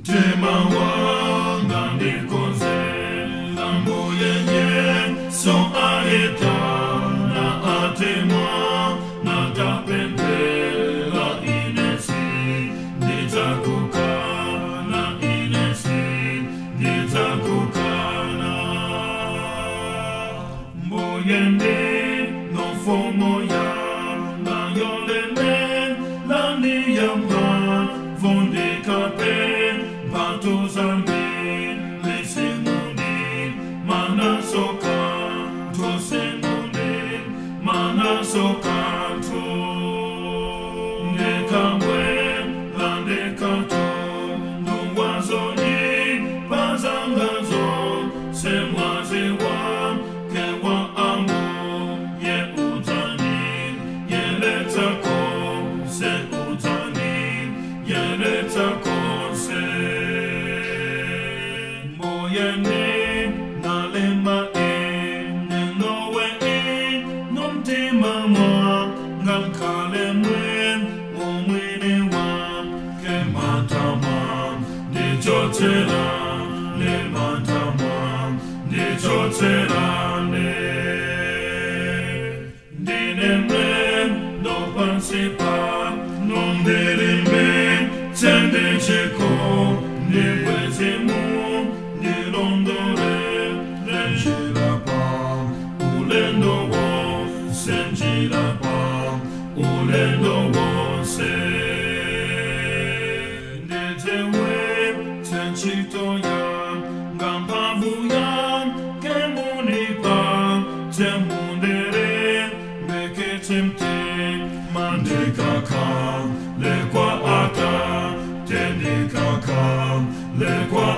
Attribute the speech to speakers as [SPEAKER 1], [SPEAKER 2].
[SPEAKER 1] Mtima wanga ndikonzela Mbuye Yesu aitana atimwa natapemphela inesi ndidzakukana inesi ndidzakukana. Mbuye ndinu mfumu yanga yolemela ndiyamphamvu ndikapempha zambiri simundimana kanthu simundimana kanthu ndikabwela ndikatundu wazoyipa zangazo semwazi wake wa Ambuye udzani yeletsa konse udzani yeletsa konse. Mbuye ndinalemba ine lowe inu mtima mwanga mkhalemo umwini wake matama ndichotserane matama ndichotserane. Ndine mlendo pansi pano ndilimbitse ndi chikondi bwenzi mundilondolere njira pa ulendo wonse njira pa ulendo wonse ndidziwitse ntchito yanga mphamvu yake munipatse mundilimbikitse mtima ndikakhale kwa Atate ndikakhale kwa